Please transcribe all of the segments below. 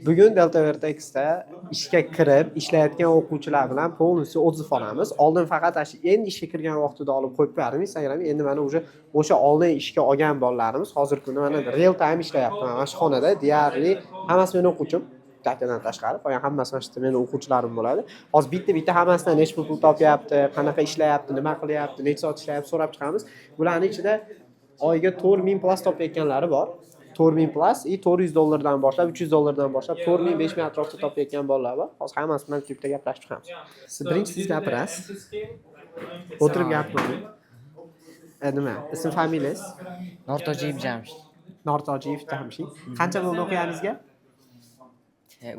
Bugun Delta Vertexda ishga kirib ishlayotgan o'quvchilar bilan полностью отзыв olamiz. Oldin faqat ana shu endi ishga kirgan vaqtida olib qo'yib qo'yardim Instagramga. Endi mana уже o'sha oldin ishga olgan bolalarimiz hozirgi kunda mana real time ishlayapti. Mana shu xonada deyarli hammasi meni o'quvchim. Bittadan tashqari qolgan hammasi mana shu yerda meni o'quvchilarim bo'ladi. Hozir bitta bitta hammasidan necha pul topyapti, qanaqa ishlayapti, nima qilyapti, necha soat ishlayapti, so'rab chiqamiz. Bularni ichida oyiga 4000 plus topayotganlari bor. 4000 plus и 400 dollardan boshlab, 300 dollardan boshlab 4000, 5000 atrofida topayotgan bolalar bor. Hozir hammasi bilan bitta gaplashib chiqamiz. Siz birinchi, siz gapirasiz. O'tirib gapiring. Nima? Ism, familiyangiz? Nortojiyev Jamshid. Nortojiyev Jamshid. Qancha bo'ldi o'qiganingizga?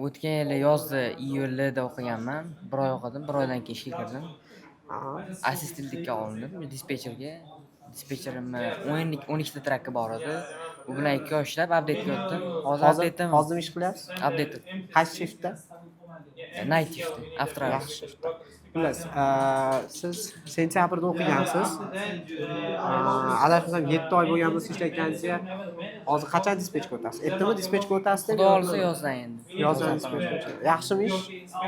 O'tgan yili yozda, iyulda o'qiganman. Bir oy o'qidim, bir oydan keyin ishga kirdim. Assistentlikka olindim, dispetcherga. Dispetcherimni 12 ta trakka bor edi. U bilan 2 oy ishlab, update'ga o'tdim. Hozir Hozir update'im. Hozir nima ish qilyapsiz? Update. Qaysi shiftda? Night shift, after hours. Yaxshi shiftda. Xullas, siz sentyabrda o'qigansiz. Adashmasam, 7 oy bo'lgan bo'lsa ishlayotganingizga. Hozir qachon dispetchga o'tasiz? Ertami dispetchga o'tasiz? Xudo xohlasa, yozdan endi. Yozdan dispetchga o'tasiz. Yaxshimi ish?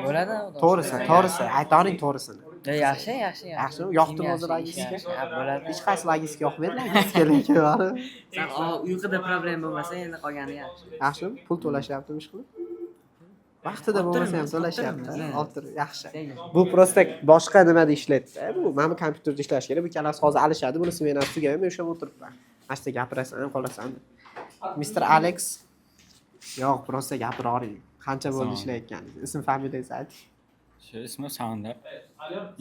Bo'ladi, Xudo To'g'risi, xohlasa. to'g'risi, aytoring to'g'risini. Yo, yaxshi, yaxshi, yaxshi. Yaxshimi? Yoqdimi o'zi Yaxshi, logistika? yaxshi. Ha, bo'ladi. Hech qaysi logistika yoqmaydi, logistika lekin baribir. San uyquda problema bo'lmasa, endi qolgani yaxshi. Yaxshimi? Pul to'lashyaptimi ish qilib? Vaqtida bo'lmasa ham to'lashyapti. Olib. Olib turib, yaxshi. Sekin. Bu просто boshqa nimada ishlaydi. Bu mana bu kompyuterda ishlash kerak. Bu ikkalasi hozir alishadi. Buni smenasi tugaymi, men o'sha o'tiribman. Mana shu yerda gapirasan, qolasan. Mr. Alex. Yo'q, просто gapiravering. Qancha bo'ldi Assalomu. ishlayotganingiz? Ism, familiyangizni ayting. Shu ismi Samandar.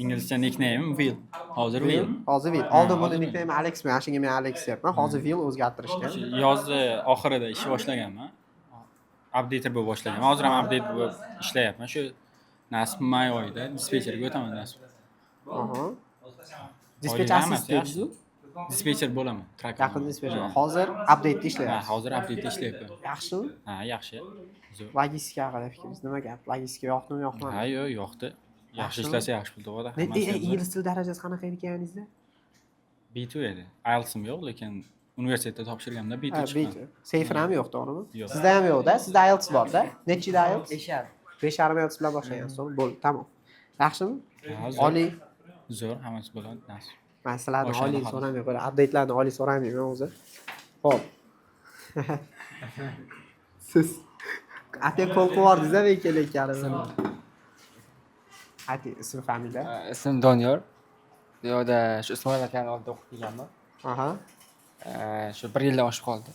Inglizcha nickname Will. Hozir Will. Hozir Will. Oldin buni Hozir. nickname Alex, mana shunga men Alex deyapman. Hozir Will, o'zgartirishgan. Shu yozni oxirida ish boshlaganman. Updater bo'lib boshlaganman. Hozir ham update bo'lib ishlayapman. Shu nasib may oyida dispetcherga o'taman nasib. Dispetch Oylik assist hammasi yaxshi. dedingiz-ku? Dispetcher bo'laman. Truck. Yaqin dispetcher. Hozir update'da ishlayapsiz. Hozir update'da ishlayapman. Yaxshimi? Ha, yaxshi. Zo'r. Logistika haqida fikringiz nima gap? Logistika yoqdimi, yoqmadimi? Ha, yo'q, yoqdi. Yaxshi Yaxshimi? ishlasa, yaxshi pul topadi. Hammasi zo'r. Ingliz tili darajasi qanaqa edi kelganingizda? B2 edi. IELTS'im yo'q, lekin universitetda topshirganimda B2 Ha, chiqqan. B2. CEFR ham yo'q, to'g'rimi? Yo'q. Sizda ham yo'q-da? Sizda IELTS bor-da? Necha yil IELTS? 5,5. 5,5 IELTS bilan boshlagansiz, to'g'rimi? Bo'ldi, tamom. Yaxshimi? Ha, zo'r. Oliy. Zo'r, hammasi bo'ladi, nasib. Man sizlarni Oshadi oliy hozir. so'ramayman, update'larni oliy so'ramayman o'zi. Xo'p. Siz aka qo'l qo'yib yubordingiz men kelayotganimda. Ayting, ism, familiya. Ismim Doniyor. Bu yoqda shu Ismoil akani oldida o'qib kelganman. Shu bir yildan oshib qoldi.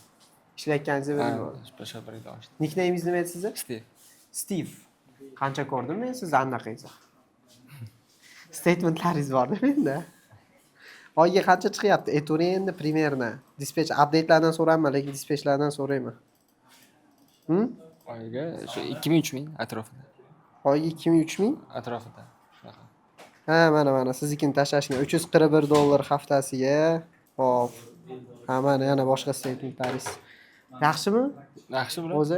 Ishlayotganingizni Ha, bir yil bo'ldi. Shu bir yildan oshdi. Nicknameingiz nima edi sizni? Steve. Steve. Qancha ko'rdim men sizni anaqangizni. Statementlaringiz borda menda. Oyiga qancha chiqyapti? Aytavering endi примерно. Dispetch updatelardan so'rayman, lekin dispetchlardan so'rayman. Oyiga shu 2000, 3000 atrofida. Oyiga 2000, 3000? Atrofida. Shunaqa. Ha, mana, mana siznikini tashlashgan 341 dollar haftasiga. Xo'p. Ha, mana yana boshqa statementlaringiz. Yaxshimi? Yaxshi bular. O'zi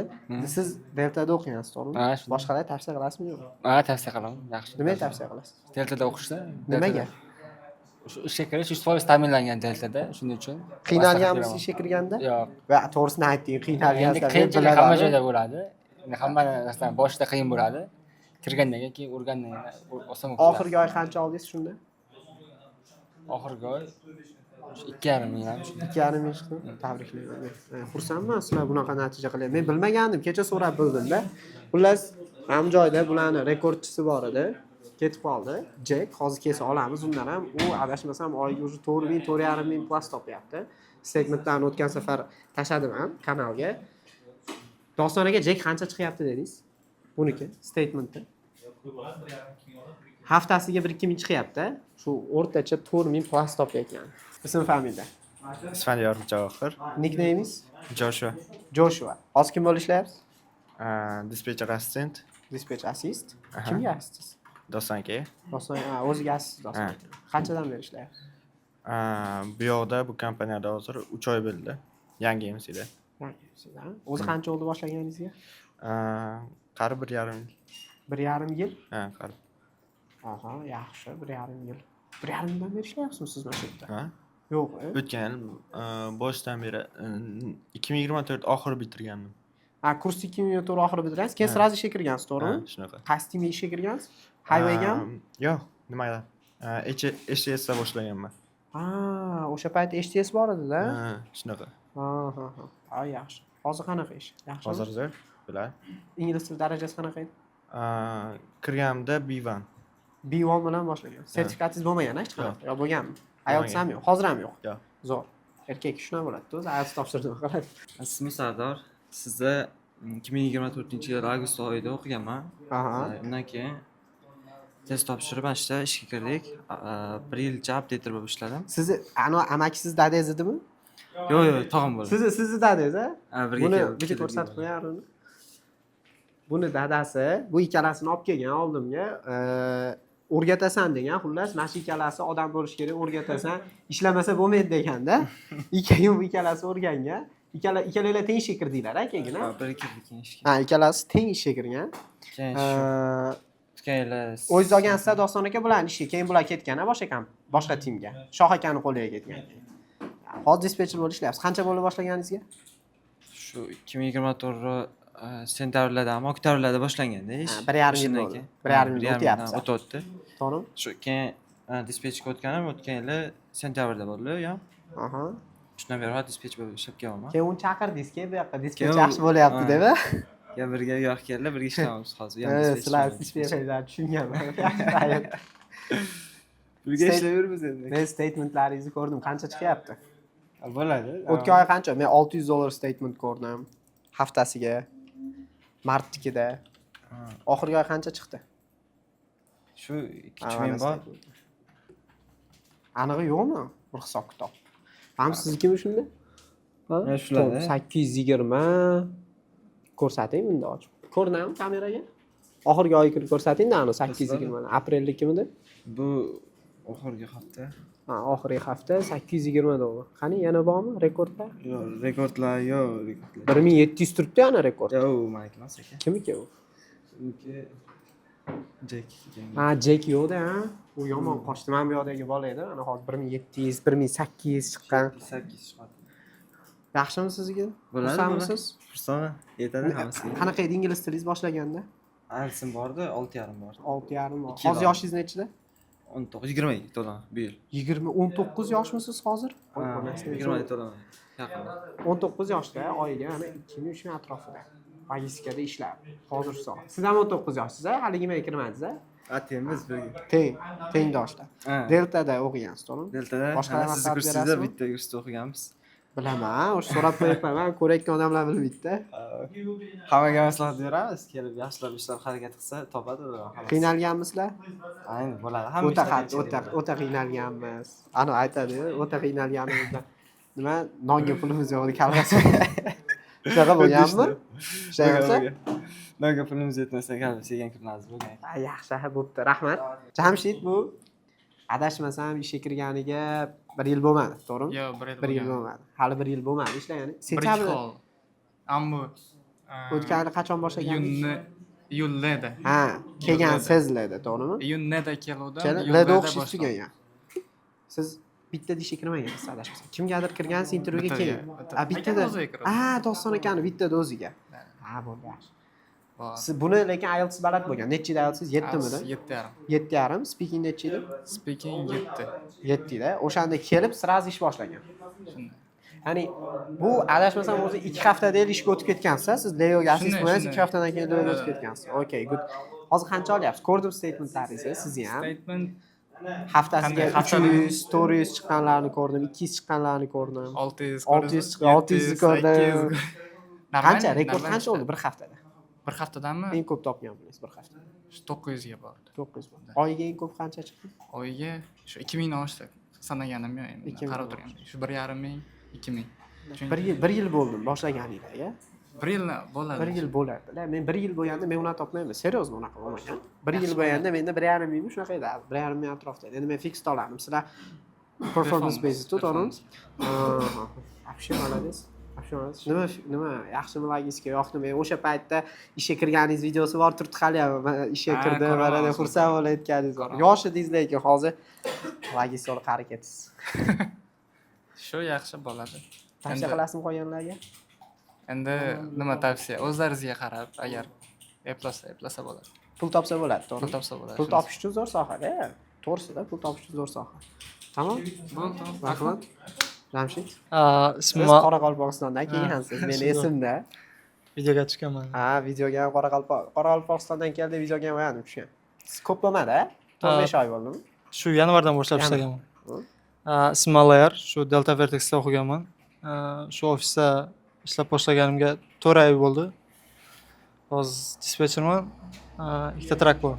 siz Deltada o'qigansiz, to'g'rimi? Ha, shunday. Boshqalarga tavsiya qilasizmi, yo'qmi? Ha, tavsiya qilaman. Yaxshi. Nimaga tavsiya qilasiz? Deltada o'qishda. Nimaga? Shu ishga kirish 100% ta'minlangan Deltada, shuning uchun. Qiynalganmisiz Maslahat ishga kirganda? Yo'q. Va to'g'risini ayting, Endi qiynalgansiz. qiyinchilik hamma joyda bo'ladi. Endi hammani, masalan, boshida qiyin bo'ladi. Kirgandan keyin, o'rgandan keyin oson bo'lib ketadi. Oxirgi oy qancha oldingiz shunda? Oxirgi oy shu 2,5 ming ham shu. 2,5 ming chiqdi. Tabriklayman. Men xursandman sizlar bunaqa natija qilyapsiz. Men bilmagandim, kecha so'rab bildimda. Xullas, mana bu joyda bularni rekordchisi bor edi. Ketib qoldi. Jek, hozir kelsa olamiz undan ham. U adashmasam, oyiga уже 4000, 4,5 ming plus topyapti. Statementlarni o'tgan safar tashladim ham kanalga. Doston aka, Jek qancha chiqyapti dedingiz? Buniki, statementda. Haftasiga 1-2 ming chiqyapti. Shu o'rtacha 4000 plus topayotgan. Ism, familiya? Isfandiyor Javohir. Nicknameingiz? Joshua. Joshua. Hozir kim bo'lib ishlayapsiz? Dispetcher assistent. Dispatch assist. Aha. Kimga assist? Doston aka. Doston, ha, o'ziga assist Doston Ha. aka. Qanchadan beri ishlayapsiz? Bu yoqda, bu kompaniyada hozir 3 oy bo'ldi. Yangi MCda. Ha, o'zi qancha bo'ldi boshlaganingizga? Qarib 1,5 yil. 1,5 yil? Ha, qarib. Aha, yaxshi, 1,5 yil. 1,5 yildan beri ishlayapsizmi siz mana shu yerda? Ha? Yo'q, e? O'tgan yil boshidan beri, 2024 oxiri bitirgandim. Ha, kursni 2024 oxiri bitirgansiz, keyin Ha. сразу ishga kirgansiz, to'g'rimi? Ha, shunaqa. Qaysi teamga ishga kirgansiz? Highwaygami? Yo'q, nimada? HTSda boshlaganman. Ha, o'sha payt HTS bor edi-da. Ha, shunaqa. Ha. Ha, yaxshi. Hozir qanaqa ish? Yaxshimi? Hozir zo'r, biladi. Ingliz tili darajasi qanaqa edi? Kirganimda B1. B1 bilan boshlagan. Sertifikatingiz bo'lmagan hech qanaqa? Yo, bo'lganmi? IELTS ham yo'q, hozir ham yo'q. Yo'q. Zo'r. Erkak shunaqa bo'ladi, o'zi IELTS topshirdi, nima qiladi? Ismim Sardor. Sizda 2024-yil avgust oyida o'qiganman. Undan keyin test topshirib, mana shu yerda ishga kirdik. Bir yilcha updater bo'lib ishladim. Sizni ana amaki, siz dadangiz edimi? Yo'q, tog'am bo'ladi. Sizni dadangiz, a? Ha, birga Buni keldik. bitta ko'rsatib qo'yar uni. Buni dadasi bu ikkalasini olib kelgan oldimga. O'rgatasan degan, xullas, mana shu ikkalasi odam bo'lishi kerak, o'rgatasan, ishlamasa bo'lmaydi deganda. Keyin bu ikkalasi o'rgangan. Ikkalanglar teng ishga kirdinglar, a, keyin, a? Ha, birga kirdik keyin ishga. Ha, ikkalasi teng ishga kirgan. Keyin shu o'tgan yili O'zingiz olgansizda, Doston aka, bularni ishga, keyin bular ketgan, a, boshqa teamga. Shoh akani qo'liga ketgan. Hozir dispetcher bo'lib ishlayapsiz. Qancha bo'ldi boshlaganingizga? Shu 2024 sentyabrlardami, oktyabrlarda boshlanganda ish. Ha, 1,5 yil O'shandan bo'ldi. keyin. 1,5 yil Bir yarim o'tyapti. yildan o'tyapti. To'g'rimi? Shu keyin dispetchga o'tganim o'tgan yili sentyabrda bo'ldi, u ham. Shundan beri hozir dispetch bo'lib ishlab kelyapman. Keyin uni chaqirdingiz, keyin bu yoqqa dispetch Keyin yaxshi bo'lyapti ha. deb, a? Ya birga u yoqqa keldilar, birga ishlayapmiz hozir. U ham Ha, dispetch sizlar bo'ladi. dispetcherlar tushunganman. Yaxshi. Birga ishlayveramiz endi. Men statementlaringizni ko'rdim, qancha chiqyapti? Bo'ladi. O'tgan oy qancha? Men $600 statement ko'rdim haftasiga. Martnikida. Oxirgi oy qancha chiqdi? Shu Ha, 2-3 mana ming bor. statement. Anig'i yo'qmi? Bir hisob kitob. Ham siznikimi shunda? Ha? Ha, shular-da. 820 ko'rsating bunda ochib. Ko'rinadimi kameraga? Oxirgi oykini ko'rsating-da, ani 820 aprelnikimidi? Bu oxirgi hafta. Ha, oxirgi hafta $820. Qani, yana bormi rekordlar? Yo'q, rekordlar yo'q, rekordlar. 1700 turibdi ana rekord. Yo'q, u maniki emas aka. Kimniki u? Uniki Jek ekan. Ha, Jek yo'qda, ha. U yomon qochdi. Mana bu yoqdagi bola edi. Ana hozir 1700, 1800 chiqqan. 8 chiqadi. Yaxshimi sizga? Bo'ladi, Xursandmisiz? Xursandman, yetadi hammasiga. Qanaqa edi ingliz tilingiz boshlaganda? IELTSim bordi, 6,5 bordi. 6,5. Ikki yil Hozir oldin. yoshingiz nechida? 19, 20 to'laman bu yil. 20, 19 yoshmisiz hozir? Voy, Ha, onasini. 20 to'laman. Yaqinda. 19 yoshda oyiga ana 2000, 3000 atrofida logistikada ishlab. Hozir soat. Siz ham 19 yoshsiz, a? Hali 20 ga kirmadingiz, a? Ha, tengmiz birga. Teng, tengdoshlar. Ha. Deltada o'qigansiz, to'g'rimi? Deltada. Boshqalar Ha, sizni maslahat kursingizda berasizmi? bitta kursda o'qiganmiz. Bilaman, o'sha so'rab qo'yapman, man ko'rayotgan odamlar bilmaydida. Hammaga maslahat beramiz, kelib yaxshilab ishlab harakat qilsa topadi ular hammasi. Qiynalganmisizlar? Ayni bo'ladi. Hamma O'ta ishlar qiyinchilik o'ta bo'ladi. o'ta qiynalganmiz. Ana aytadi, o'ta qiynalganimizda nima, nonga pulimiz yo'q edi, kolbasa. Shunaqa bo'lganmi? Shunaqa. Nonga pulimiz yetmasa kolbasa yegan kunlarimiz bo'lgan. Ha, yaxshi, ha, bo'pti. Rahmat. Jamshid, bu adashmasam ishga kirganiga bir yil bo'lmadi, to'g'rimi? Yo'q, bir yil Bir yil bo'lgan. bo'lmadi. Hali bir yil bo'lmadi ishlagani. Bir ikki Sentyabr xil. Ammo o'tgan yil qachon boshlagandingiz? Iyunni, iyulda edi. Ha, kelgan seziladi, to'g'rimi? Iyunda keluvdim. Keyin iyulda Lda o'qishingiz boshladim. tugagan. Siz bittada ishga kirmagansiz adashmasam. Kimgadir kirgansiz intervyuga Bittaga, keyin. bitta. A, bittada. Akam o'ziga kirdi. A, Doston akani bittada o'ziga. Ha, bo'ldi, yaxshi. Bor. Siz buni lekin IELTS baland bo'lgan. Necha edi IELTS? 7 midi? 7,5. 7,5. Speaking necha edi? Speaking 7. 7 da. O'shanda kelib сразу ish boshlagan. Shunday. Ya'ni bu adashmasam o'zi 2 haftada ishga o'tib ketgansiz. Siz Leoga assist Shunday, bo'lgansiz, shunday. 2 haftadan keyin Leoga o'tib ketgansiz. Okay, good. Hozir qancha olyapsiz? Ko'rdim statementlaringizni, sizni ham. Statement Haftasiga Qanday? Haftalik? 300, 400 chiqqanlarini ko'rdim, 200 chiqqanlarini ko'rdim. 600. 600 chiqqan, 600 ni ko'rdim. Qancha? Rekord qancha bo'ldi bir haftada? Bir haftadami? Eng ko'p topgan pulingiz bir haftada. Shu 900 ga bordi. 900. Oyiga eng ko'p qancha chiqdi? Oyiga shu 2000 dan oshdi. Sanaganim yo'q endi. 2000 Qarab dan turganda. Shu 1,5 ming, 2000. Chunki Bir yil bo'ldim boshlaganinglarga. Bir yil bo'ladi. Bir yil bo'ladi. Men bir yil bo'lganda men unaqa topmayman. Серьезно, unaqa bo'lmagan. Bir yil bo'lganda menda 1,5 mingmi, shunaqa edi. 1,5 ming atrofida edi. Endi men fix olardim. Sizlar performance based, to'g'rimi? Вообще молодец. Вообще молодец. Nima, yaxshimi, logistika yoqdimi? Men o'sha paytda ishga kirganingiz videosi bor turibdi hali ham. Mana ishga Ha, kirdim, ko'raman mana deb hozir. xursand bo'layotganingiz bor. Ko'raman. Yosh edingiz, lekin hozir logistika qari ketdingiz. Shu yaxshi bo'ladi. Tavsiya Endi qilasizmi qolganlarga? Endi nima tavsiya? O'zlaringizga qarab, agar eplasa, eplasa bo'ladi. Pul topsa bo'ladi, Pul to'g'rimi? topsa bo'ladi. Pul topish uchun zo'r sohada, to'g'risida pul topish uchun zo'r soha. Tamom. Bo'ldi. Rahmat. Jamshid. Ismim Siz Qoraqalpog'istondan kelgansiz, meni esimda. Videoga tushganman. Ha, videoga ham Qoraqalpog'istondan keldi, videoga ham yana tushgan. Siz ko'p bo'lmadi, a? 4-5 oy bo'ldimi? Shu yanvardan boshlab ishlaganman. Ismim Allayar, shu Delta Vertexda o'qiganman. Shu ofisda ishlab boshlaganimga 4 oy bo'ldi. Hozir dispetcherman. Ikkita truck bor.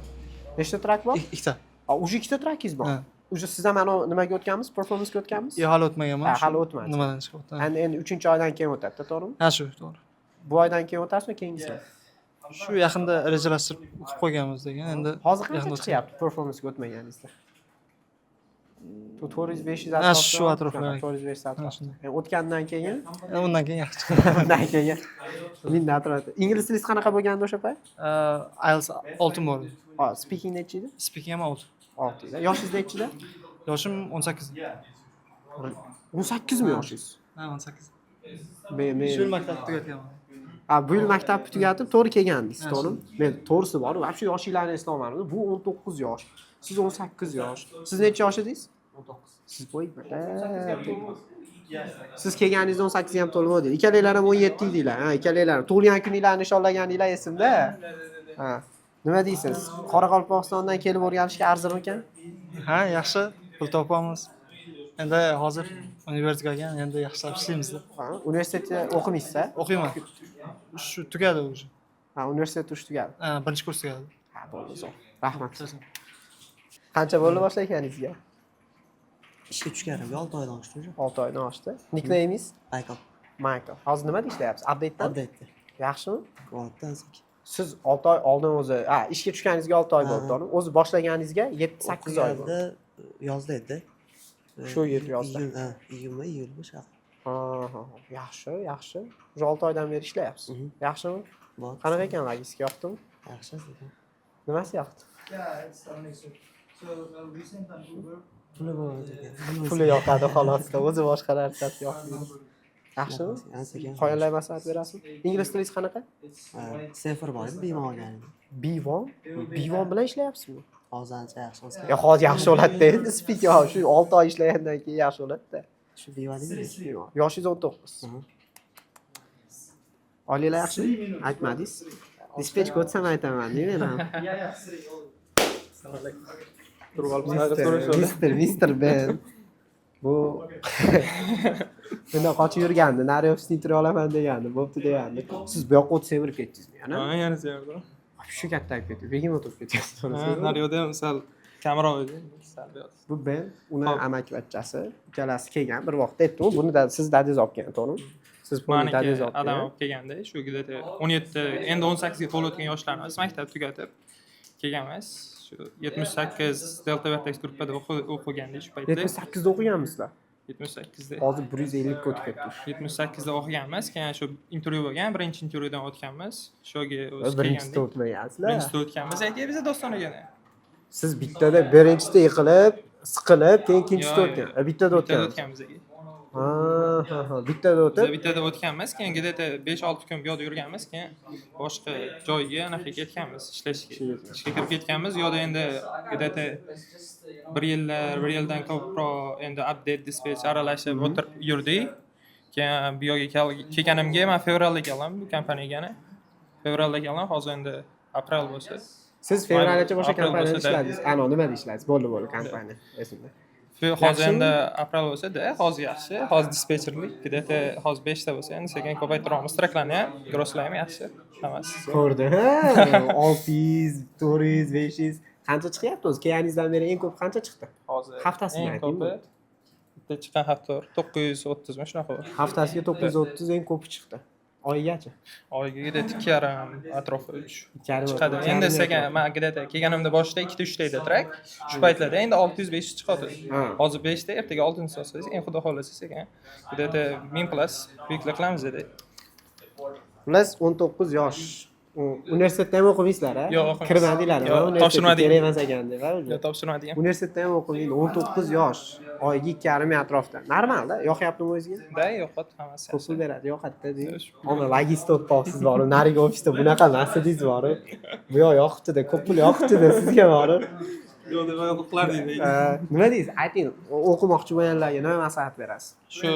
Nechta truck bor? Ikkita. A, уже ikkita truckingiz bor. Ha. Уже siz ham ana nimaga o'tganmiz? Performancega o'tganmiz? Yo'q, hali o'tmaganman. Ha, Shu hali o'tmadi. Nimadan chiqyapti? Endi 3-oydan keyin o'tadi, to'g'rimi? Ha, shu, to'g'ri. Bu oydan keyin o'tasizmi, keyingisini? Shu yaqinda rejalashtirib o'qib qo'yganmiz degan. Endi Hozir qancha yaqinda chiqyapti performancega o'tmaganingizda? 400 500 Ha, atrofida. shu atroflar. 400 500 Ha, atrofida. shunday. Yani o'tgandan keyin, Undan keyin yaxshi chiqadi. undan keyin mingdan atrofida. Ingliz tilingiz qanaqa bo'lgandi o'sha payt? IELTS 6 bor edi. Ha, speaking nechi edi? Speaking ham 6. 6 edi. Yoshingiz nechida? Yoshim 18. 18 mi yoshingiz? Ha, 18. Men Shu yil maktabni tugatganman. Ha, bu yil maktabni tugatib to'g'ri kelgandingiz, Ha, to'g'rimi? Men to'g'risi bor, вообще yoshinglarni eslolmadim. Bu 19 yosh. Siz 18 yosh. Siz necha yosh edingiz? 19. Siz voy bala. Siz kelganingizda 18 ham to'lmadi. Ikkalanglar ham 17 edinglar. Ha, ikkalanglar. Tug'ilgan kuninglarni nishonlaganinglar esimda. Ha. Nima deysiz? Qoraqalpog'istondan kelib o'rganishga arzirmikan? Ha, yaxshi. Pul topamiz. Endi hozir universitetga kelgan, endi yaxshilab ishlaymiz. Ha, universitetda o'qimaysiz? O'qiyman. Shu tugadi уже. Ha, universitet uch tugadi. Ha, birinchi kurs tugadi. Ha, bo'ldi, zo'r. Rahmat. Qancha bo'ldi boshlaganingizga? Ishga tushganimga 6 oydan oshdi уже. 6 oydan oshdi. Nicknameingiz? Michael. Michael. Hozir nimada ishlayapsiz? Update'dan? Update'da. Yaxshimi? Bo'lyapti sekin. Siz 6 oy oldin o'zi, ha, ishga tushganingizga 6 oy bo'ldi, Ha. to'g'rimi? O'zi boshlaganingizga 7-8 oy bo'ldi. O'qiganda yozda edi. Shu yil yozda. Iyun, ha, iyunmi, iyulmi shunaqa. Ha. Yaxshi, yaxshi. Уже 6 oydan beri ishlayapsiz. Yaxshimi? Bor. Qanaqa ekan logistika, yoqdimi? Yaxshi sekin. Nimasi yoqdi? Puli bor ekan. Puli yoqadi xolosda, o'zi boshqa narsasi yoqmaydi. Yaxshimi? Ha, sekin. Qoyillar maslahat berasizmi? Ingliz tilingiz qanaqa? Ha, CEFR bor edi, B1 olgan edim. B1? B1 bilan ishlayapsizmi? Hozir ancha yaxshi o'zgardi. Ya hozir yaxshi bo'ladi endi speaking shu 6 oy ishlagandan keyin yaxshi bo'ladi-da. Shu B1 edi. Yoshingiz 19. Oilalar yaxshimi? Aytmadingiz. Dispetchga o'tsam aytaman, deyman ham. Turib olib shunaqa so'rashadi. Mister Ben. Bu bundan qochib yurgandi, nari ofisni intervyu olaman degandi, bo'pti degandi. Siz bu yoqqa o'tib semirib ketdingizmi yana? Ha, yana semirdim. Shu kattayib ketdi. Begim o'tirib ketyapsiz. Ha, naryoqda ham sal kamroq edi. Sal bu yoqda. Bu Ben, uni amakivachchasi, ikkalasi kelgan bir vaqtda aytdi, buni siz dadingiz olib kelgan, to'g'rimi? Siz buni Maniki dadingiz olib adam kelgan. olib kelganda, shu где-то 17, endi 18 ga to'layotgan yoshlarimiz maktab tugatib kelganmiz. Shu 78 Delta Vertex gruppada o'qigandik shu paytda. 78 da o'qiganmisizlar? 78 da. Hozir 150 ga o'tib ketdi. 78 da o'qiganmiz. Keyin shu intervyu bo'lgan, birinchi intervyudan o'tganmiz. Shu yerga o'zi Birinchisida kelgandik. o'tmagansizlar. Birinchisida o'tganmiz. Aka, biza doston ekan. Siz bittada birinchisida yiqilib, siqilib, keyin ikkinchisida Yo'q, o'tgan. yo'q. Bittada Bittada o'tgan. o'tganmiz aka. Ha. Bittada Biz o'tib, bittada o'tganmiz, keyin где-то 5-6 kun bu yoqda yurganmiz, keyin boshqa joyga anaqa ketganmiz ishlashga. Ishga kirib ketganmiz. U yoqda endi где-то bir yillar, bir yildan ko'proq endi update dispatch aralashib o'tirib yurdik. Keyin bu yoqga kelganimga men fevralda keldim bu kompaniyaga. Fevralda keldim, hozir endi aprel bo'lsa. Siz fevralgacha boshqa Aprel kompaniyada bo'lsa-da. ishladingiz. Ano, nimada ishladingiz? Bo'ldi, bo'ldi, kompaniya esimda. Hozir Yaxshimi? endi aprel bo'lsa-da, hozir yaxshi. Hozir dispetcherlik где-то hozir 5 ta bo'lsa, endi sekin ko'paytiramiz. Trucklarni ham, grosslar ham yaxshi. Hammasi. Ko'rdi. 600, 400, 500 qancha chiqyapti o'zi? Kelganingizdan beri eng ko'p qancha chiqdi? Hozir Haftasini eng ayting. ko'pi bitta chiqqan hafta 930 mi shunaqa bo'ldi. Haftasiga 930 eng ko'pi chiqdi. Oyigachi? Oyiga где-то 2,5 atrofi 3 2,5 chiqadi. 2,5 Endi sekin atrofi. man где-то kelganimda boshida 2 ta 3 ta edi truck. Shu paytlarda endi 600 500 chiqadi. Hozir 5 ta, ertaga 6 olsangiz, endi xudo xohlasa sekin где-то 1000 plus weekly qilamiz dedi. Xullas 19 yosh. Universitetda ham o'qimaysizlar, a? Yo'q, o'qimaymiz. Kirmadinglar, Yo'q, universitetga topshirmadik. Kerak emas ekan deb, a? Yo'q, topshirmadik. Universitetda ham o'qimaydi, 19 yosh, oyiga 2,5 ming atrofida. Normalda, yoqyaptimi o'zingizga? Да, yoqadi, hammasi. Ko'p pul beradi, yoqadi-da deng. Ammo logist bo'lib qolibsiz borib, narigi ofisda bunaqa emas edingiz borib. Bu yoq yoqibdi-da, ko'p pul yoqibdi-da sizga borib. Yo'q, nima qilardingiz? Nima deysiz? Ayting, o'qimoqchi bo'lganlarga nima maslahat berasiz? Shu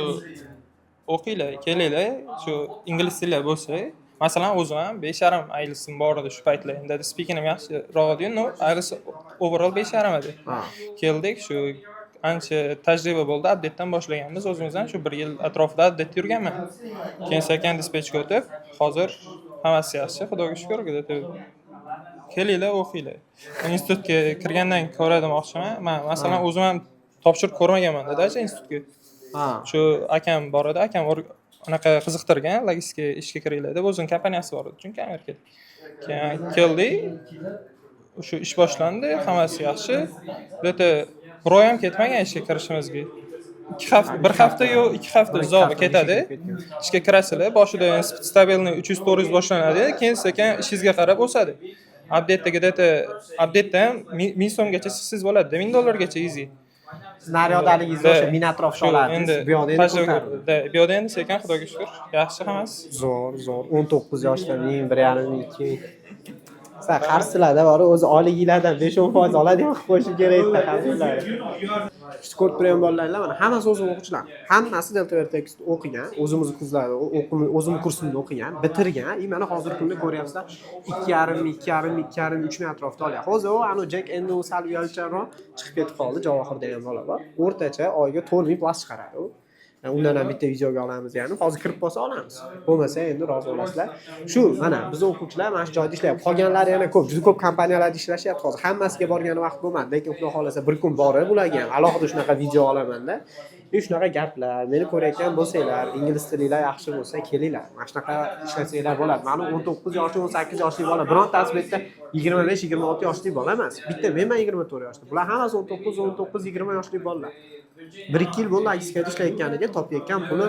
o'qinglar, kelinglar, shu ingliz tili bo'lsa, masalan, o'zim ham 5,5 IELTSim bor edi shu paytlar. Endi speakingim yaxshiroq edi, но IELTS overall 5,5 edi. Keldik, shu ancha tajriba bo'ldi, updatedan boshlaganmiz o'zimizdan, shu bir yil atrofida updateda yurganman. Keyin sekin dispatchga o'tib, hozir hammasi yaxshi, Xudoga shukur, где-то kelinglar, o'qinglar. Institutga kirgandan ko'ra demoqchiman. Man masalan o'zim ham topshirib ko'rmaganman даже institutga. Shu akam bor edi, akam anaqa qiziqtirgan, logistika ishga kiringlar deb, o'zini kompaniyasi bor edi, chunki Amerikada. Keyin keldik, shu ish boshlandi, hammasi yaxshi. Где-то bir oy ham ketmagan ishga kirishimizga. 2 hafta, bir hafta yo 2 hafta uzoqi ketadi. Ishga kirasizlar, boshida стабильный 300-400 boshlanadi, keyin sekin ishingizga qarab o'sadi. Updateda где-то updateda ham 1000 so'mgacha chiqsangiz bo'ladi, 1000 dollargacha easy. Siz naryoqdaligingizda o'sha 1000 atrofida Shu olardingiz. endi Bu yoqda endi tajriba ko'tarildi. Да, bu yoqda endi sekin, Xudoga shukur, yaxshi hammasi. Zo'r, zo'r. 19 yoshda 1000, 1,5 ming, 2000. San qarsizlarda bor, o'zi oyliginglardan 5-10% oladigan qilib qo'yishim kerak edi qarsizlar. Shu ko'rib turgan bolalar mana hammasi o'zim o'quvchilar. Hammasi Delta Vertexda o'qigan, o'zimizni kurslarda, o'zimni kursimda o'qigan, bitirgan. И mana hozirgi kunda ko'ryapsizlar, 2,5 ming, 2,5 ming, 2,5 ming, 3 ming atrofida olyapti. Hozir u anu Jack endi u sal uyalchanroq chiqib ketib qoldi, Javohir degan bola bor. O'rtacha oyiga 4 ming plus chiqaradi u. Undan ham bitta videoga olamiz, ya'ni hozir kirib qolsa olamiz, bo'lmasa endi rozi bo'lasizlar. Shu mana bizni o'quvchilar mana shu joyda ishlayapti, qolganlari yana ko'p, juda ko'p kompaniyalarda ishlashyapti. Hozir hammasiga borgani vaqt bo'lmadi, lekin Xudo xohlasa bir kun borib ularga ham alohida shunaqa video olamanda. И shunaqa gaplar, meni ko'rayotgan bo'lsanglar, ingliz tilinglar yaxshi bo'lsa, kelinglar, mana shunaqa ishlasanglar bo'ladi. Mani 19 yoshli, 18 yoshli bola, birontasi bu yerda 25, 26 yoshli bola emas. Bitta menman 24 yoshli, bular hammasi 19, 19, 20 yoshli bolalar. 1-2 yil bo'ldi logistikada ishlayotganiga, topayotgan puli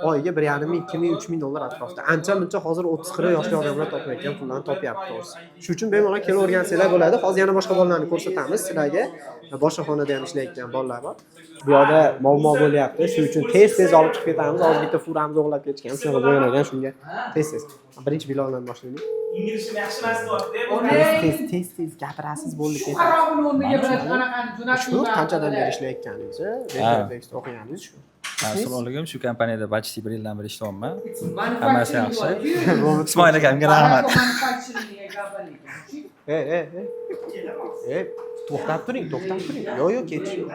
oyiga 1,5 ming, 2 ming, 3000 dollar atrofida. Ancha muncha hozir 30-40 yoshli odamlar topayotgan pullarni topyapti, to'g'risi. Shuning uchun bemalol kelib o'rgansanglar bo'ladi. Hozir yana boshqa bolalarni ko'rsatamiz sizlarga. Boshqa xonada ham ishlayotgan bolalar bor. Bu yoqda muammo bo'lyapti, shuning uchun tez tez olib chiqib ketamiz. Hozir bitta furamiz o'g'irlab ketishgan, shunaqa bo'lgan ekan, shunga tez tez. Birinchi Biloldan boshlaylik. Tez tez, tez tez gapirasiz, bo'ldi, ketadi. Shu qanchadan beri ishlayotganingiz, o'qiganingiz shu? Mas'ul shu kompaniyada почти bir yildan beri ishlayapman. Hammasi yaxshi. Ismoil akamga rahmat. Ey, ey, ey. Ey, to'xtab turing, to'xtab turing. Yo'q, yo'q, ketish yo'q.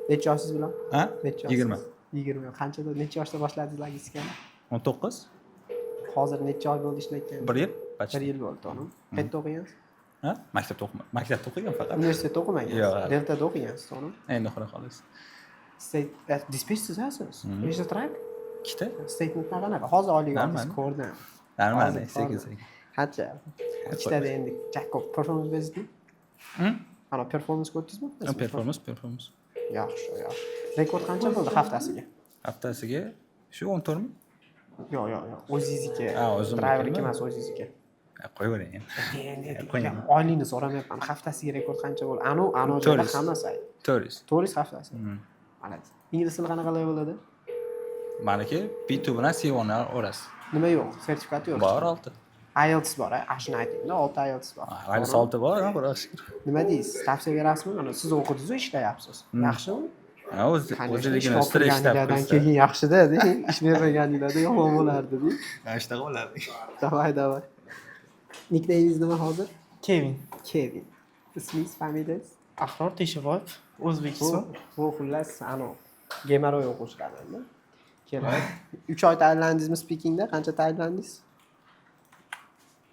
Necha yoshsiz bilan? Ha? Necha yoshsiz? 20. 20. Qanchada, necha yoshda boshladingiz logistikani? 19. Hozir necha oy bo'ldi ishlayotgan? Bir yil почти. Bir yil bo'ldi, to'g'rimi? Qayerda o'qigansiz? Ha? Maktabda o'qima, maktabda o'qigan faqat. Universitetda o'qimagansiz? Yo'q. Deltada o'qigansiz, to'g'rimi? Endi Xudo xohlasa. State dispatchsiz siz? Nechta truck? Ikkita. Statement qanaqa? Hozir oylik oldingiz Normal. ko'rdim. Normal, Hozir sekin ko'rdim. sekin. Qancha? Ikkitada endi Jakob performance basedmi? Ana performance ko'rdingizmi? Performance, performance. Yaxshi, yaxshi. Rekord qancha bo'ldi haftasiga? Haftasiga shu 14 ming. Yo'q, yo'q, yo'q. O'zingizniki. Ha, o'zimniki. Driverniki emas, o'zingizniki. Qo'yavering. Endi Qo'ying. oylikni so'ramayapman. Haftasiga rekord qancha bo'ldi? Anu, anu joyda 400. hammasi aytdi. 400. 400 haftasi. Молодец. Ingliz tili qanaqa levelida? Maniki B2 bilan C1 orasi. Nima yo'q? Sertifikati yo'q. Bor, 6. IELTS bor, a? Shuni aytingda, 6 IELTS bor. IELTS To'g'rimi? 6 bor, ha, Xudoga shukur. Nima deysiz? Tavsiya berasizmi? Mana siz o'qidingiz-u, ishlayapsiz. Yaxshimi? Ha, o'zi Конечно, ish o'ziligini ustida ishlab topganinglardan qo'ysa. keyin yaxshida, deng. Ish bermaganinglarda yomon bo'lardi, deng. Ha, shunaqa bo'lardi. Давай, давай. Nicknameingiz nima hozir? Kevin. Kevin. Ismingiz, familiyangiz? Ahror Teshaboyev, O'zbekiston. Bu xullas, anavi геморрой o'quvchilardan. Kelib 3 oy tayyorlandingizmi speakingda? Qancha tayyorlandingiz?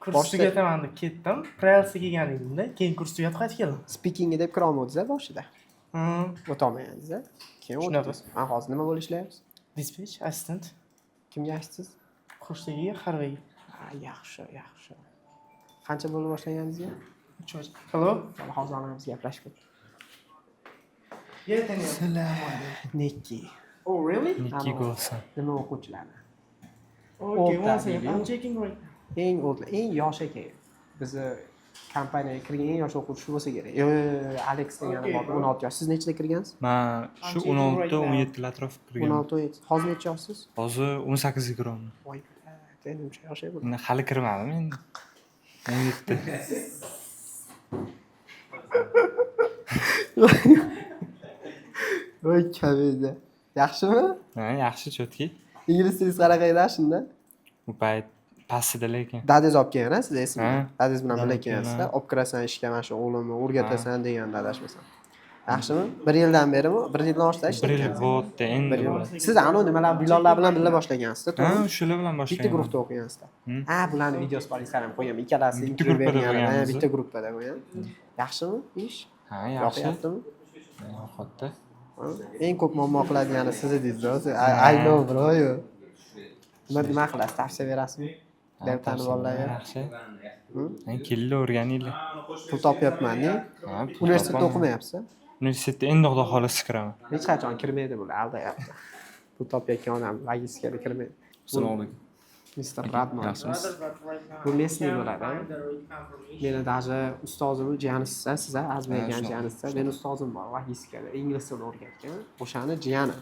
Kurs Boshida- tugataman deb ketdim. Trialsga kelgan edimda, keyin kurs tugatib qaytib keldim. Speakingga deb kira olmadingiz boshida? O'tolmagansiz, a? Keyin Shunaqa. o'tdingiz. Ha, hozir nima bo'lib ishlayapsiz? Dispatch assistant. Kimga ashsiz? Kursdagiga, Harveyga. Ha, yaxshi, yaxshi. Qancha bo'lib boshlaganingizga? 3 oy. Hello. Hozir onamiz gaplashib ketdi. Yeah, Daniel. Nikki. Oh, really? Nikki Golson. Nima o'quvchilarni? Okay, one Oldlar second. deylik. I'm checking right now. Eng oldlar, eng yosh ekan. Bizni kompaniyaga kirgan eng yosh o'quvchi shu bo'lsa kerak. Yo'q, yo'q, yo'q, Alex degani bor, 16 yosh. Siz nechida kirgansiz? Man shu 16-17 atrof 16, kirganman. 17. Hozir necha yoshsiz? Hozir 18 ga kiraman. Voy, endi uncha yosh emas. Endi hali kirmadim endi. 17. Voy, komediya. Yaxshimi? Ha, yaxshi, чётки. Ingliz tilingiz qanaqa edi shunda? U payt pastida lekin. Dadangiz olib kelgan, a, siz esimda. Ha. Dadangiz bilan birga Dadam kelgansizda, kelgan. olib kirasan ishga, mana shu o'g'limni o'rgatasan degan adashmasam. Yaxshimi? Bir yildan berimi? Bir yildan oshdi Bir yil ishlayotgansiz. bo'ldi endi. Bir yil. Bo'ladi. Siz anavi nimalar, Bilollar bilan birga boshlagansizda, Ha, to'g'rimi? shular bilan Bitta boshlaganman. guruhda o'qigansizda. Ha, bularni videosi bor, Instagram qo'yganman. Ikkalasi Bitta intervyu gruppada bergan, ha, bo'lganmiz. bitta gruppada bo'lgan. Yaxshimi ish? Ha, yaxshi. Yoqyaptimi? Yoqyapti. Ha? Eng ko'p muammo qiladigani siz edingiz, o'zi. I know, bro. Nima qilasiz? Tavsiya berasizmi? Deltani bolalarga. Yaxshi. Kelinglar, o'rganinglar. Pul topyapman-da. Ha, pul Universitetda topaman. o'qimayapsiz? Universitetda endi xudo xohlasa kiraman. Hech qachon kirmaydi bular, aldayapti. Pul topayotgan odam logistikada kirmaydi. Assalomu alaykum. Mister Radman. Yaxshimisiz? Bu местный bo'ladi. Meni даже ustozim jiyanisiz siz, Azmi akani jiyanisiz. Meni ustozim bor logistikada, ingliz tilini o'rgatgan. O'shani jiyani.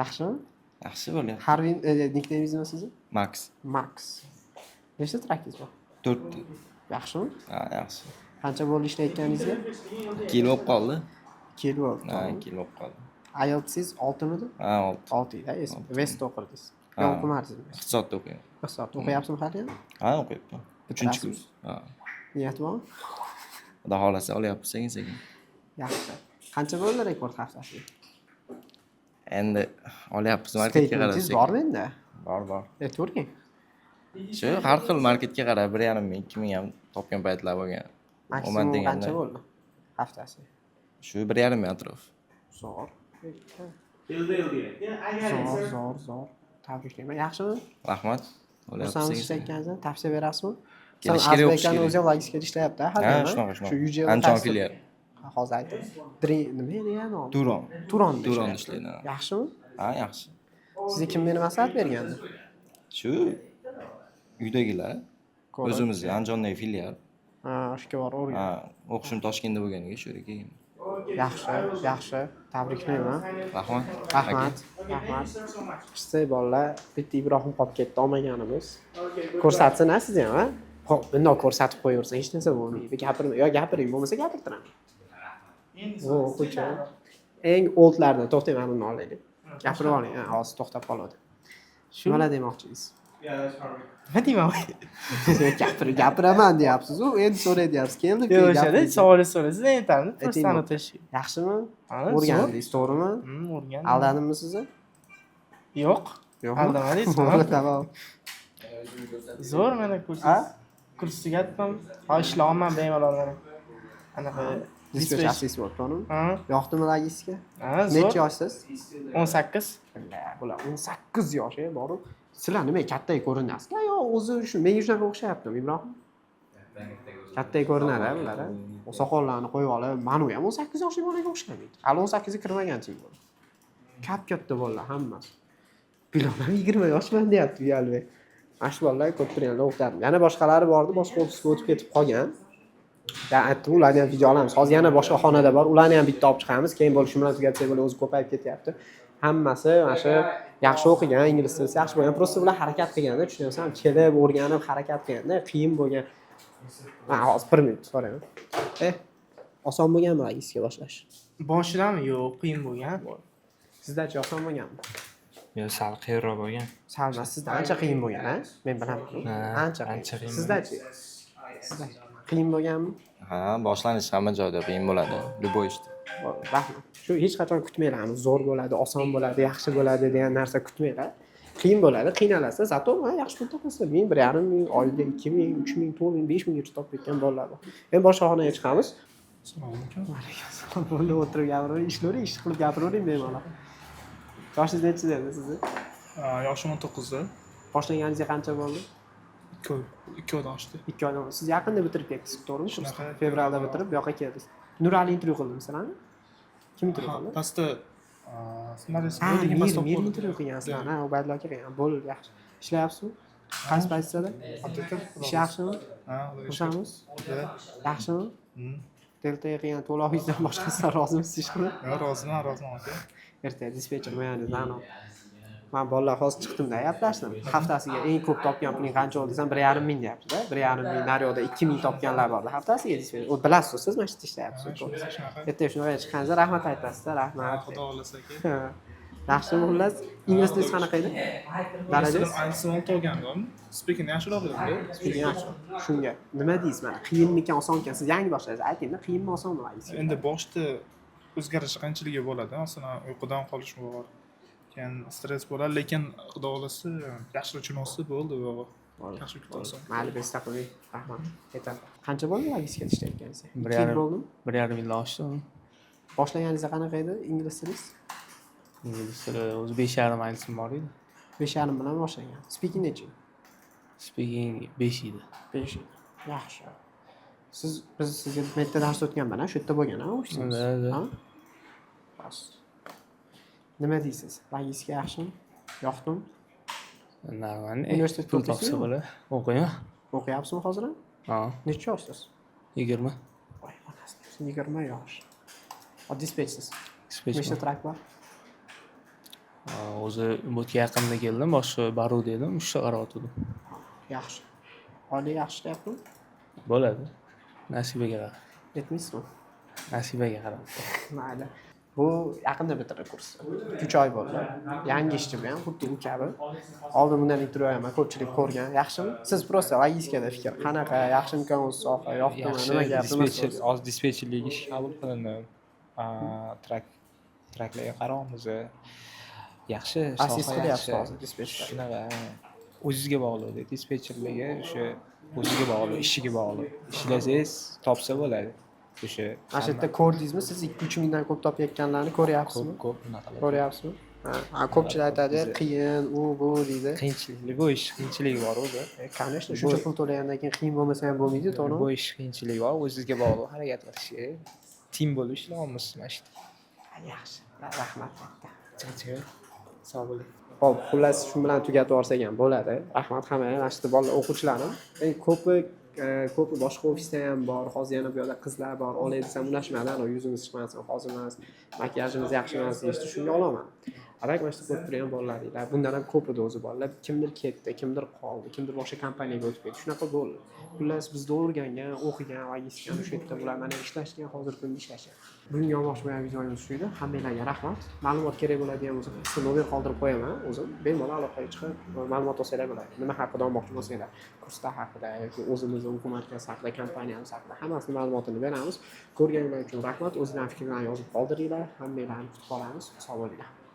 Yaxshimi? Yaxshi bo'lyapti. Harbiy nikneymingiz nima sizni? Max. Max. Nechta trakingiz bor? 4. Yaxshimi? Ha, yaxshi. Qancha bo'ldi ishlayotganingizga? 2 yil bo'lib qoldi. 2 yil bo'ldi. Ha, 2 yil bo'lib qoldi. IELTSingiz 6midi? Ha, 6. 6 edi, esimda. Westda o'qirdingiz. Yo, o'qimadingizmi? Iqtisodda o'qiyman. Iqtisod. O'qiyapsizmi hali ham? Ha, o'qiyapman. 3-kurs. Ha. Niyat bormi? Xudo xohlasa olyapmiz sekin-sekin. Yaxshi. Qancha bo'ldi rekord haftasiga? Endi olyapmiz, marketga qarab. Statementingiz bormi endi? Bor, bor. Aytavering. Shu har xil marketga qarab 1,5 ming, 2 ming ham topgan paytlar bo'lgan. Maksimum qancha bo'ldi haftasiga? Shu 1,5 ming atrof. Zo'r. Zo'r, zo'r, zo'r. Tabriklayman. Yaxshimi? Rahmat. Olyapmiz Xursandmiz sekin-sekin. ishlayotganingizdan. Tavsiya berasizmi? Kelish Sen kerak, o'qish Azbekani kerak. o'zi ham logistikada ishlayapti, ha? Ha, shunaqa, shunaqa. Shu UJL Andijon taksi- filial. Ha, hozir aytdim. Nima edi ya nomi? Turon. Turonda Turonda ishlayapti. ishlaydi, ha. Yaxshimi? Ha, yaxshi. Sizga kim meni maslahat bergandi? Shu uydagilar. Ko'rib. O'zimizni Andijondagi filial. Ha, o'sha borib o'rgan. Ha, o'qishim Toshkentda bo'lganiga shu yerga kelganman. Yaxshi, yaxshi. Tabriklayman. Rahmat. Rahmat. Rahmat. Ishchi bolalar, bitta Ibrohim qolib ketdi, olmaganimiz. Ko'rsatsin, ha, siz ham, ha? Xo'p, bundoq ko'rsatib qo'yaversa hech narsa bo'lmaydi. Gapirma, yo gapiring, bo'lmasa gapirtiraman. Bu o'quvchi eng oldlardan to'xtang, mana buni olaylik. Gapirib oling, ha, hozir to'xtab qoladi. Nimalar demoqchisiz? Nima deyman? Gapir, gapiraman deyapsiz-u, endi so'ray deyapsiz. Keldi, Yo'q, o'shanda gapiring. savolni so'rasiz, aytamiz, Ayting, просто annotation. Yaxshimi? Ha, zo'r. O'rgandingiz, to'g'rimi? O'rgandim. Aldadimmi sizni? Yo'q. Yo'qmi? Aldamadingiz. Bo'ldi, tamom. Zo'r, mana kurs. Kurs tugatdim. Hozir ishlayapman bemalol mana. Anaqa Dispatch assist bo'lib, to'g'rimi? Ha. Yoqdimi logistika? Ha, zo'r. Necha yoshsiz? 18. Bular 18 yosh, borib. Sizlar nima katta ko'rinasizlar yo o'zi shu menga shunaqa o'xshayaptimi, Ibrohim? Katta ko'rinadi bular. O soqollarni qo'yib olib, mana u ham 18 yoshli bolaga o'xshamaydi. Hali 18 ga kirmagan chunki. Kap-katta bolalar hammasi. Bilol ham 20 yoshman deyapti uyalmay. Mana shu bolalar ko'p turganlar o'qitardim. Yana boshqalari bordi, boshqa ofisga o'tib ketib qolgan. Ya aytdim, ularni ham video olamiz. Hozir yana boshqa xonada bor, ularni ham bitta olib chiqamiz. Keyin bo'lib shu bilan tugatsak bo'ladi, o'zi ko'payib ketyapti. Hammasi mana shu yaxshi o'qigan, ingliz tilisi yaxshi bo'lgan. Просто ular harakat qilganda, tushunyapsan, kelib o'rganib harakat qilganda qiyin bo'lgan. Men hozir 1 minut so'rayman. Oson bo'lganmi logistika boshlash? Boshidami? Yo'q, qiyin bo'lgan. Sizdachi oson bo'lganmi? Yo'q, sal qiyinroq bo'lgan. Sal emas, sizda ancha qiyin bo'lgan, ha? Men bilaman. Ha, Ancha qiyin. ancha qiyin. Sizdachi? Sizda qiyin bo'lganmi? Ha, boshlanish hamma joyda qiyin bo'ladi, любой ishda. Rahmat. Shu hech qachon kutmanglar, zo'r bo'ladi, oson bo'ladi, yaxshi bo'ladi degan narsa kutmanglar. Qiyin bo'ladi, qiynalasiz, zato ha, yaxshi pul topasizlar. 1000, 1,5 ming, oyga 2000, 3000, 4000, 5000 gacha topib ketgan bolalar bor. Endi boshqa xonaga chiqamiz. Assalomu alaykum. Alaykum assalom. Bo'ldi, o'tirib gapiravering, ishlayvering, ish qilib gapiravering bemalol. Yoshingiz nechida endi sizni? Yoshim 19da. Boshlaganingizga qancha bo'ldi? 2 oydan oshdi. 2 oydan. Siz yaqinda bitirib ketdingiz, to'g'rimi? Shunaqa. Fevralda bitirib, bu yoqqa keldingiz. Nurali intervyu qildimi sizlarni? Kim intervyu qildi? Pastda Смотрите, Ha, lekin Mir, pastda Mir bo'ldi. intervyu qilgansizlar. Ha, Ubaydulla aka qilgan. Bo'ldi, yaxshi. Ishlayapsizmi? Qaysi pozitsiyada? Updater. Ish yaxshimi? Ha, Xudoga shukur. Xursandmisiz? Да. Yaxshimi? Deltaga qilgan to'lovingizdan boshqasidan rozimisiz ish qilib? Yo'q, roziman, roziman aka. Ertaga dispetcher bo'lganingizni aniq. Man bolalar hozir chiqdimda gaplashdim. Haftasiga eng ko'p topgan puling qancha bo'ldi desam, 1,5 ming deyapti-da. 1,5 ming naryoqda 2 ming topganlar bor haftasiga dispetcher. U bilasiz, siz mana shu yerda ishlayapsiz. Shunaqa. Ertaga shunaqa chiqqaningizda rahmat aytasizda, rahmat. Xudo xohlasa aka. Ha. Yaxshimi xullas? Ingliz tilingiz qanaqa edi? Darajangiz? IELTS 6 olgandim. Speaking yaxshiroq edi. Speaking yaxshi. Shunga nima deysiz mana? Qiyinmikan, osonmikan? Siz yangi boshladingiz. Aytingda, qiyinmi, osonmi logistika? Endi boshida o'zgarish qiyinchiligi bo'ladi. Masalan, uyqudan qolish bor. Keyin stress bo'ladi, lekin Xudo xohlasa yaxshiroq tushunolsa bo'ldi u yog'i. Yaxshi kutasan. Mayli, besta qiling. Rahmat. Yetar. Qancha bo'ldi logistikada ishlayotganingizga? Bir 2 yil yarim bo'ldimi? 1,5 yildan oshdi. Boshlaganingizda qanaqa edi ingliz tilingiz? Ingliz tili o'zi 5,5 IELTSim bor edi. 5,5 bilan boshlagan. Speaking nechi? Speaking 5 edi. 5 edi. Yaxshi. Siz biz sizga bitta dars o'tganman, a? Shu yerda bo'lgan, a, ofisingiz? Да, да. Ha? Bas. Nima deysiz? Logistika yaxshimi? Yoqdimi? Нормально. Universitetda Pul topsa o'qiysizmi? bo'ladi. O'qiyman. O'qiyapsizmi hozir ham? Ha. Necha yoshsiz? 20. Voy, onasini, 20 yosh. O, dispetchsiz. Dispetchman. Nechta truck bor? O'zi bu yerga yaqinda keldim, boshqa Baruda edim, uchta qarayotgandim. Yaxshi. Oylik yaxshi ishlayaptimi? Bo'ladi. Nasibaga qarab. Yetmaysizmi? Nasibaga qarab. Mayli. Bu yaqinda bitirdi kursni. 3 oy bo'ldi. Yangi ishchi bu ham, xuddi u kabi. Oldin bundan intervyu olganman, ko'pchilik ko'rgan. Yaxshimi? Siz просто logistikada fikr qanaqa, yaxshimikan o'zi soha, yoqdimi, Yaxshi, nima gap, nima dispetcher, so'z? hozir dispetcherlik ishga qabul qilindim. Trucklarga qarayapmiz. Yaxshi, Assist soha qilyapsiz yaxshi. hozir dispetcher. Shunaqa, o'zizga bog'liq dispetcherligi, o'sha o'ziga bog'liq, ishiga bog'liq. Ishlasangiz topsa bo'ladi. O'sha Mana shu yerda ko'rdingizmi, siz 2-3 mingdan ko'p topayotganlarni ko'ryapsizmi? Ko'p, ko'p unaqalar. Ko'ryapsizmi? Ha, ko'pchilik aytadi, qiyin, u bu deydi. Qiyinchilik, bu ish qiyinchiligi bor o'zi. Конечно, shuncha pul to'lagandan keyin qiyin bo'lmasa ham bo'lmaydi, to'g'rimi? Bu ish qiyinchiligi bor, o'zizga bog'liq harakat qilish kerak. Team bo'lib ishlayapmiz mana shu yerda. Yaxshi, rahmat. Charchagan. Sog' bo'ling. Xo'p, xullas shu bilan tugatib yuborsak ham bo'ladi. Rahmat hammaga, mana shu yerda bolalar, o'quvchilarim. Eng ko'pi ko'pi boshqa ofisda ham bor. Hozir yana bu yoqda qizlar bor. Olay desam ulashmadi, anavi yuzimiz chiqmasin, hozir emas, makiyajimiz yaxshi emas deyishdi, shunga olaman. А так mana shu yerda ko'rib turgan bolalaringlar, bundan ham ko'p edi o'zi bolalar. Kimdir ketdi, kimdir qoldi, kimdir boshqa kompaniyaga o'tib ketdi. Shunaqa bo'ldi. Xullas bizda o'rgangan, o'qigan logistikani o'sha yerda bular mana ishlashgan, hozirgi kunda ishlashyapti. Bugungi olmoqchi bo'lgan videomiz shu edi. Hammanglarga rahmat. Ma'lumot kerak bo'ladigan bo'lsa, qisqa nomer qoldirib qo'yaman o'zim. Bemalol aloqaga chiqib, ma'lumot olsanglar bo'ladi. Nima haqida olmoqchi bo'lsanglar, kurslar haqida yoki o'zimizni o'quv markazi haqida, kompaniyamiz haqida hammasini ma'lumotini beramiz. Ko'rganinglar uchun rahmat. O'zinglarning fikrlaringni yozib qoldiringlar. Hammanglarni kutib qolamiz. Sog' bo'linglar.